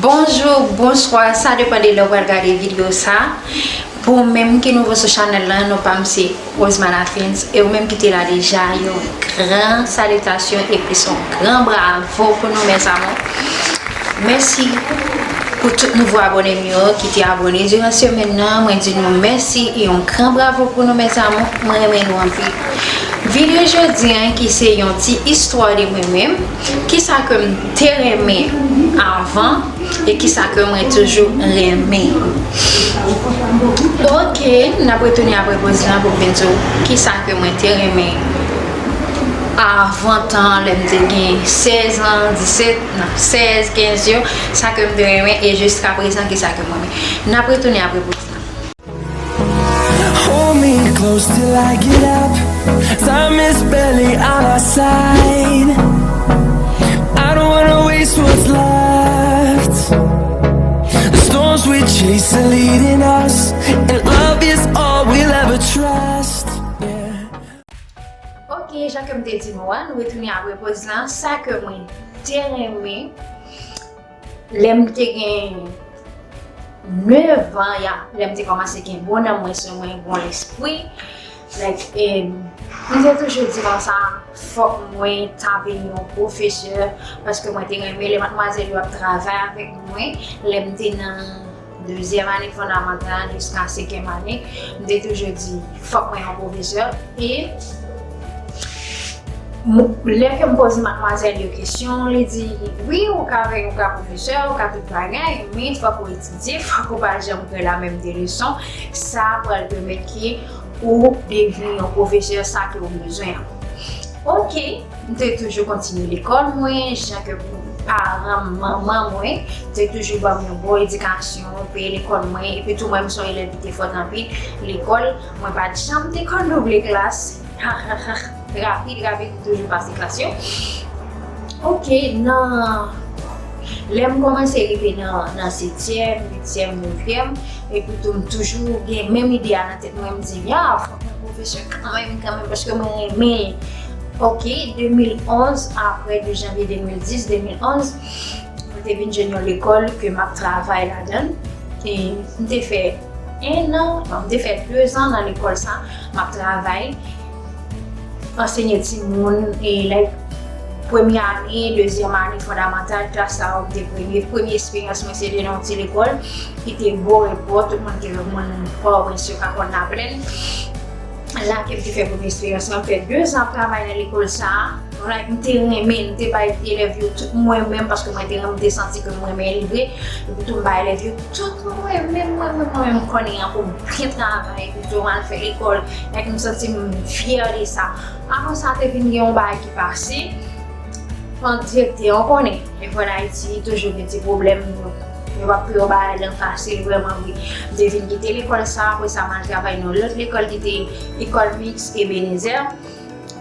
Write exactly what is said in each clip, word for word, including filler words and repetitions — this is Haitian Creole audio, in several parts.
Bonjou, bonswa, sa depann de lè w pral gade videyo sa. Pou ou menm ki nouvo sou chanèl lan, non pa m se Rosemana Films, e ou menm ki te la deja, yon gran salitasyon e plis yon gran bravo pou nou, mes amours. Mèsi pou tout nouvo abòne m yo ki te abòne diran semèn nan. Mwen di nou mèsi e yon gran bravo pou nou, mes amours. Mwen renmen nou anpil. Videyo jodi an ki se yon ti istwa de mwen menm, kisa ke m te renmen avan e kisa ke mwen toujou renmen. Ok, n ap retounen apre poz lan pou m vin di w kisa ke mwen te renmen avan tan lè m te gen sèz an, disèt, non, sèz, kenz yo, sa ke m te renmen e jiska prezan kisa ke mwen renmen. N ap retounen apre poz lan. Hold me close till I get up. Time is barely on our side. I don't wanna waste what's left. The storms we chase are leading us, and love is all we'll ever trust. Yeah. Ok, jan ke m te di nou an, nou retounen apre poz lan, sa ke mwen te renmen lè m te gen nèf an, ya, lè m te kòmanse gen bon nanm mwen sou mwen, bon lespri. Like, em, m te toujou di konsa, fòk mwen ta vin yon pwofesè, paske mwen te renmen lè madmwazèl yo ap travay avèk mwen, lè m te nan dezyèm ane fondamantal jiska senkyèm ane, m te toujou di, fòk mwen yon pwofesè. E Mo- Lè ke m poze madmwazèl yo kesyon, li di, wi, ou ka vin, ou ka pwofesè, ou ka tout bagay, men fòk ou etidye, fòk ou pa janm pran la menm de leson. Sa pral pèmèt ke ou devni yon pwofesè, sa ke ou bezwen an. Ok, m te toujou kontinye lekòl mwen, jan ke paran m, manman mwen, te toujou ban m yon bon edikasyon, peye lekòl mwen, epi tou mwen, m se yon elèv ki te fòt anpil lekòl, mwen pa t janm te konn double klas. Rapid, rapid, toujou pase klas yo. Ok, nan lè m kòmanse rive nan, nan setyèm, uityèm, nevyèm, epi tou m toujou gen menm ide a nan tèt mwen, m di, ya, fòk mwen pwofesè kanmenm, kanmenm, paske mwen renmen. Ok, de mil onz, apre de janvye de mil dis, de mil onz, mwen te vin jwenn yon lekòl ke m ap travay ladan l. E m te fè en an, non, m te fè de zan nan lekòl sa, m ap travay, ansenye timoun, e, like, premye ane, dezyèm ane fondamantal, klas sa yo, m te premye, premye esperyans mwen, se te nan yon ti lekòl ki te bò repò, tout moun ki moun Pòtoprens yo ka konn Laplèn. La ke m te fè premye esperyans mwen, m fè de zan ap travay nan lekòl sa a. Like, m te renmen, m te bay elèv yo tout mwen menm, paske mwen te renmen, m te santi ke m renmen li vre. Epi tou, m bay elèv yo tout mwen menm, mwen menm, mwen menm, m konnen an pou m byen travay, epi tou, m al fè lekòl. Like, m santi m fyè de sa. Apre sa, te vin gen yon bagay ki pase. An direktè, ou konnen, lekòl Ayiti, toujou gen ti pwoblèm. Yo pa pou yo bay lan fasil, vrèman, vre. M te vin kite lekòl sa, apre sa, m al travay nan lòt lekòl ki te Ecole Mixte Ebenezer.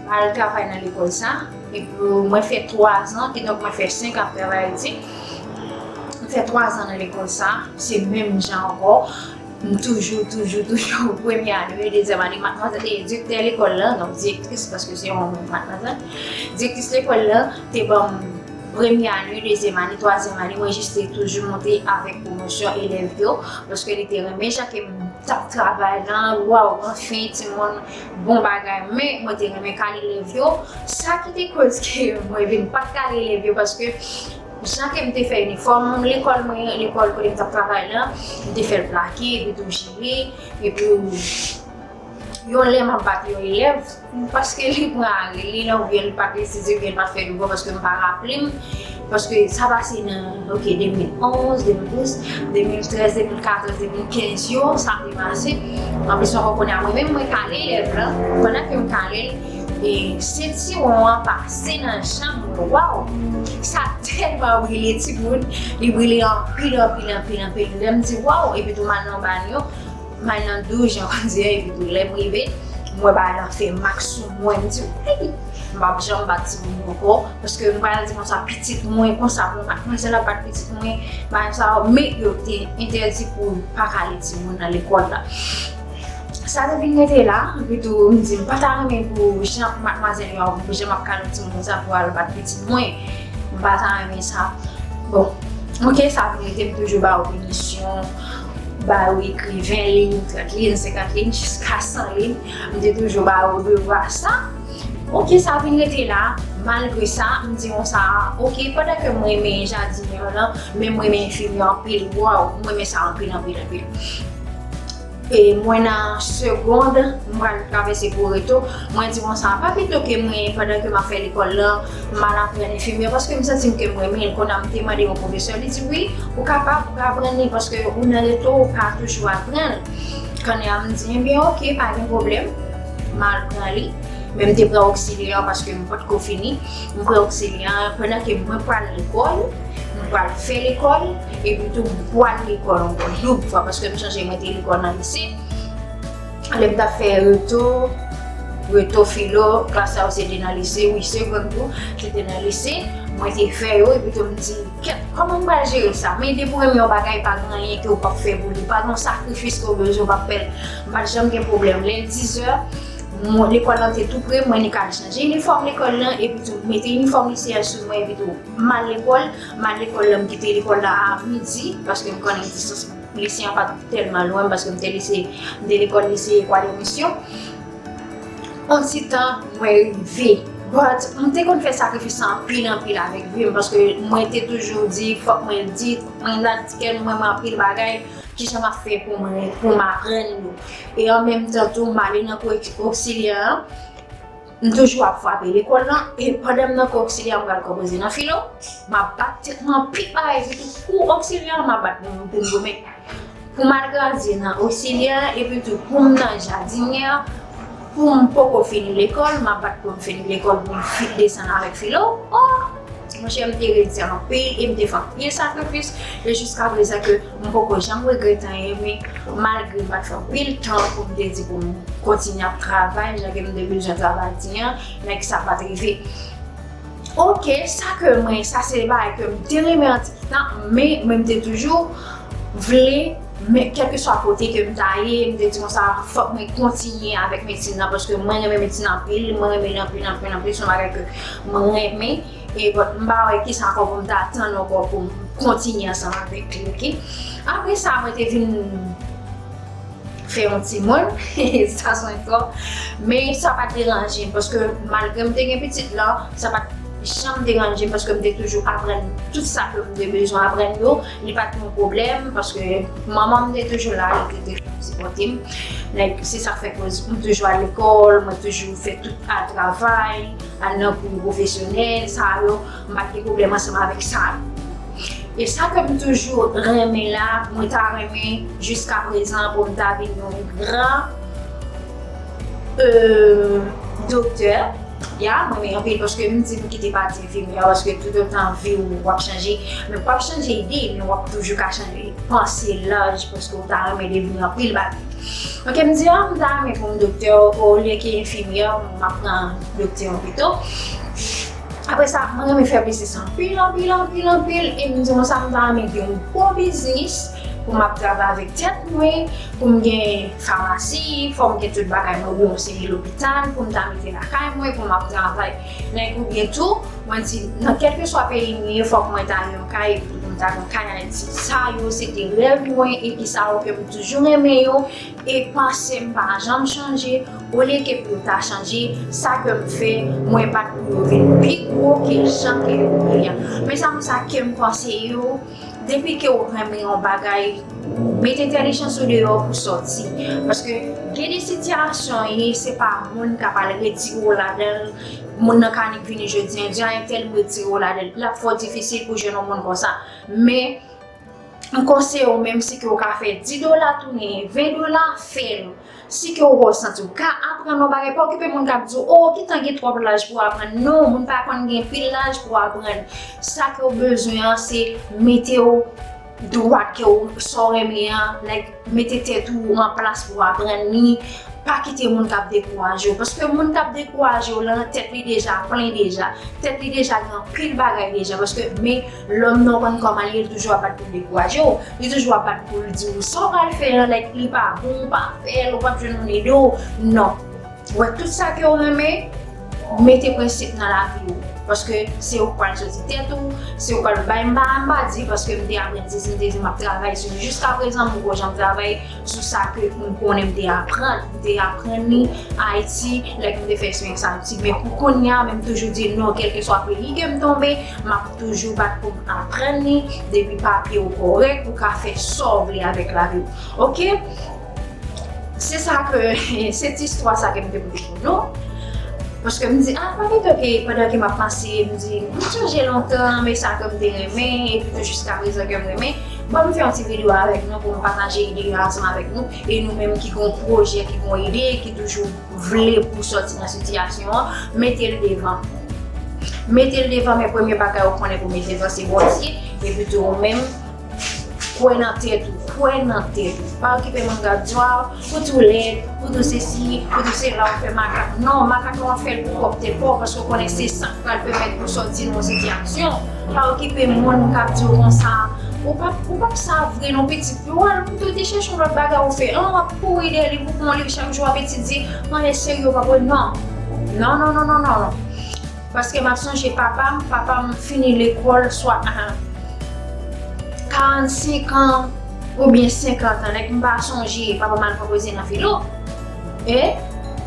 M al travay nan lekòl sa. Epi mwen fè twa zan, kidonk mwen fè senk ap travay Ayiti. M fè twa zan nan lekòl sa, se menm jan ankò. M toujou, toujou, toujou premye ane, dezyèm ane, madmwazèl te direktè lekòl la, donk direktris, paske se yon madmwazèl. Direktris lekòl la te ban m premye ane, dezyèm ane, twazyèm ane, mwen jis te toujou monte avèk pwomosyon elèv yo, paske li te renmen jan ke m t ap travay lan, waw, anfen, timoun, bon bagay, men mwen te renmen kale elèv yo, sa ki te koz ke mwen vin pa t kale elèv yo, paske jan ke m te fè inifòm lekòl mwen, lekòl kote m t ap travay lan, m te fè l plake, epi tou jile, epi yon lè m ap bat yon elèv, paske li pran, li nan oubyen li pa t etidye, oubyen li pa t fè devwa, paske m pa raple m, paske sa pase nan, ok, de mil onz, de mil douz, de mil trèz, de mil katòz, de mil kenz yo, sa te pase. Anplis, ou konnen a mwen menm, mwen kale elèv lan, pandan ke m kale l, e sentiwon an pase nan janm mwen, waw! Sa tèlman brile timoun, li brile anpil, anpil, anpil, anpil. Lè m di, waw! Epi tou m al nan bal yo, m al nan douch, jan w di, epi tou lè m rive, m wè bagay lan fè mak sou mwen, m di, hey! M p ap janm bat timoun ankò, paske m pral di konsa, pitit mwen, konsa pou madmwazèl ap bat pitit mwen, bagay sa yo, men yo te entèdi pou pa kale timoun nan lekòl la. Sa te vin rete la, epi tou, m di, m pa ta renmen pou jan madmwazèl yo, pou jan m ap kale timoun sa pou al bat pitit mwen. M pa ta renmen sa. Bon, Ok, sa vin rete m toujou ba yo pinisyon, ba yo ekri ven liy, trant liy, senkant liy, jiska san liy. M te toujou ba yo devwa sa. Ok, sa vin rete la. Malgre sa, m di konsa, ok, pandan ke m renmen jadinè lan, men m renmen enfimyè anpil, waw, m renmen sa anpil, anpil, anpil. E mwen nan segond, m pral travèse pou reto, mwen di konsa, pa pito ke mwen, pandan ke m ap fè lekòl lan, m al aprann enfimyè, paske m santi m ke m renmen l. Kounye a m te mande yon pwofesè, li di, wi, ou kapab, ou ka aprann li, paske ou nan reto, ou ka toujou aprann. Kounye a m di, ebyen, ok, pa gen pwoblèm, m al pran li. Men m te pran oksilyè an paske m potko fini. M pran oksilyè an pandan ke mwen pral lekòl, m pral fè lekòl, epi tou m pral lekòl ankò doub fwa paske m sonje mwen te lekòl nan lise. Lè m t ap fè reto, reto filo, klas sa yo se te nan lise, wi, segond tou, se te nan lise. Mwen te fè yo, epi tou m di, kèt, kòman m pral jere sa? Men depi w renmen yon bagay, pa gen anyen ke w p ap fè pou li, pa gen yon sakrifis ke w bezwen, w p ap fè l. M pa t janm gen pwoblèm. Lè l dizè, mwen, lekòl lan te tou pre, mwen ni ka al chanje inifòm lekòl lan, epi tou mete inifòm lise a sou mwen, epi tou m al lekòl, m al lekòl lan, m kite lekòl la a midi, paske m konnen distans lise an pa t tèlman lwen, paske m te lise, m te lekòl lise Kwadèmisyon. On ti tan, mwen rive. But, m te konn fè sakrifis sa anpil, anpil avèk vi m, paske mwen te toujou di, fòk mwen di, mwen nan kè mwen, mwen anpil bagay, kijan m ap fè pou mwen, pou m aprann yo. E an menm tan tou, m ale nan kou oksilyè an, m toujou ap frape lekòl lan, e pandan m nan kou oksilyè, m pral konpoze nan filo, m ap bat tèt mwen anpil bagay, epi kou oksilyè, m ap bat pou m, pou m goumen. Pou m al gradye nan oksilyè, epi tou pou m nan jadinè, pou m poko fini lekòl, m ap bat pou m fini lekòl, pou m fi-, desann avèk filo. Oh! Monchè, m te redi anpil e m te fè anpil sakrifis. E jiska prezan ke m poko janm regrete anyen, men malgre m pa t fè anpil tan pou m te di pou m kontinye ap travay, jan ke m te bezwen travay di an, nèg sa pa t rive. Ok, sa ke mwen, sa se bagay ke m te renmen an ti tan, men mwen m te toujou vle, men kèlkeswa kote ke m ta ye, m te di konsa, fòk mwen kontinye avèk medsin nan, paske mwen renmen medsin anpil, mwen renmen li anpil, anpil, anpil, se yon bagay ke mwen renmen. E bon, m pa wè kisa ankò pou m ta tann ankò pou m kontinye ansanm avèk li, ok? Apre sa, mwen te vin fè yon timoun, sa se yon istwa. Men sa pa t deranje m, paske malgre m te gen pitit lan, sa pa t janm deranje m, paske m te toujou aprann tout sa ke m te bezwen aprann yo. Li pa t yon pwoblèm, paske manman m te toujou la, li te toujou sipòte m. Like, se sa k fè ke m toujou al lekòl, mwen toujou fè tout travay, al nan kou pwofesyonèl, sa yo, m pa t gen pwoblèm ansanm avèk sa yo. E sa ke m toujou renmen la, mwen ta renmen jiska prezan pou m ta vin yon gran, euh, doktè. Ya, mwen renmen anpil paske m di m kite pati enfimyè paske toutotan vi w, w ap chanje. Men w ap chanje ide, men w ap toujou ka chanje panse laj paske w ta renmen devni anpil bagay. Ok, m di, ah, m ta renmen pou m doktè, olye ke enfimyè, m ap pran doktè an pito. Apre sa, mwen renmen fè biznis anpil, anpil, anpil, anpil, e m di konsa, m ta renmen gen yon gwo biznis pou m ap travay avèk tèt mwen, pou m gen famasi, fò m gen tout bagay mwen, oubyen yon seri lopital, pou m ta mete lakay mwen, pou m ap travay. Nèg oubyen tou, mwen di, nan kèlkeswa peyi m ye, fòk mwen ta gen yon kay, epi pou m ta gen yon kay Ayiti. Sa yo, se te rèv mwen, e ki sa yo ke m toujou renmen yo, e panse m pa janm chanje, olye ke pou yo ta chanje, sa ke m fè, mwen bat pou yo vin pi gwo ke jan ke yo ye a. Men sa, mwen sa ke m panse yo, depi ke w renmen yon bagay, met entèlijans ou deyò pou sòti. Paske gen de sitiyasyon, e se pa moun k ap al retire w ladan l, moun nan ka nik vini jodi a, di a entèl m retire w ladan l. L ap fò difisil pou jwenn yon moun konsa. Men, m konseye w menm si ke w ka fè dis dola tounen ven dola, fè l. Si ke w wè w santi w ka aprann yon bagay, pa okipe moun k ap di w, oh, gentan gen twòp laj pou w aprann. Non, moun pa konn gen pil laj pou w aprann. Sa ke w bezwen an, se mete w dwat ke w, sa w renmen an, like, mete tèt ou an plas pou w aprann li. Pa kite moun k ap dekouraje w. Paske moun k ap dekouraje w lan, tèt li deja plen deja. Tèt li deja gen anpil bagay deja. Paske, men, lòm nan w konn kòman li ye, li toujou ap bat pou l dekouraje w. Li toujou ap bat pou l di w sa w pral fè an, like, li pa bon, ou pa fè l, ou p ap jwenn moun ede w. Non. Ou wè tout sa ke w renmen, Mete prensip nan lavi w. Paske se ou k pral soti tèt ou, se ou k pral bay m pa, m pa di, paske m te aprann sesi, m te di m ap travay sou li. Jiskaprezan, m poko janm travay sou sa ke m konnen m te aprann. M te aprann li Ayiti, lè ke m te fè eksperyans Ayiti. Men pou kounye a, men m toujou di non, kèlkeswa peyi ke m tonbe, m ap toujou bat pou m aprann li. Depi papye w kòrèk, ou ka fè sa w vle avèk lavi w. Oke? Se sa ke, se ti istwa sa ke m te pote pou nou. Paske m di, ah, pa gen tan ke pandan ke m ap panse, m di, m sonje lontan, men sa ke m te renmen, epi tou jiskaprezan ke m renmen. Bon, m fè yon ti videyo avèk nou pou m pataje ide yo ansanm avèk nou. E nou menm ki gon pwojè, ki gon ide, ki toujou vle pou sòti nan sitiyasyon an, mete l devan. Mete l devan, men premye bagay ou konnen pou mete devan se Bondye, epi tou ou menm, kwè nan tèt ou, kwè nan tèt ou. Pa okipe moun k ap di w, ah, ou tou lèd, ou tou sesi, ou tou sela, ou fè makak. Non, makak la w ap fè l pou pwòp tèt pa w, paske w konnen se sa k pral pèmèt ou sòti nan yon sitiyasyon. Pa okipe moun k ap di w konsa, ou p ap, ou p ap sa vre non pitit. Ou al, ou te chèche yon lòt bagay ou fè. An, w ap kouri dèyè li pou pran yon liv chak jou, w ap etidye. Mwen serye, w p ap wè, non. Non, non, non, non, non, non. Paske m ap sonje papa m, papa m fini lekòl swa a karannsenk an oubyen senkant an, nèg m pa sonje, papa m al pran pwezi nan filo. E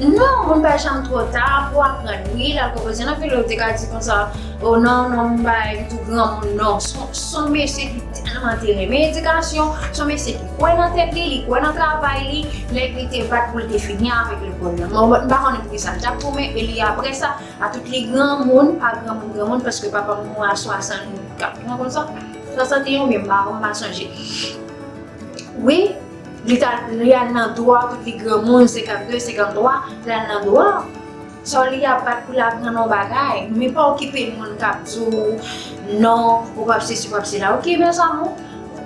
non, moun pa janm twò ta pou aprann. Wi, l al pran pwezi nan filo, yo te ka di konsa, o non, non, m bay li tou granmoun, non. Se yon, se yon mesye ki tèlman te renmen edikasyon, se yon mesye ki kwè nan tèt li, li kwè nan travay li, nèg li te bat pou l te fini avèk lekòl la. Mwen, m pa konnen poukisa l t ap goumen, e li apre sa, a tout li granmoun, pa granmoun, granmoun, paske papa m mouri a swasannkat an konsa, swasanteyen oubyen m pa, m pa sonje. Wi, li ta, li al nan dwa, tout li granmoun, senkannde, senkanntwa, li al nan dwa. Sa li ap bat pou l aprann yon bagay, men pa okipe moun k ap di w non, ou p ap sesi, ou p ap sela. Oke, mes amours,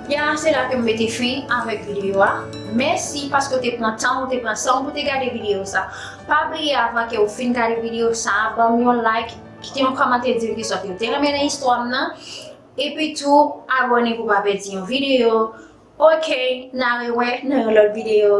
ya se la ke m mete fen avèk videyo a. Mèsi paske w te pran tan w, te pran san w pou te gade videyo sa. Pa bliye avan ke w fin gade videyo sa, ban m yon like, kite yon kòmantè, di m kisa ke w te renmen nan istwa m nan. Epi tou, abòne pou w pa pèdi yon videyo. Oke, n a rewè nan yon lòt videyo.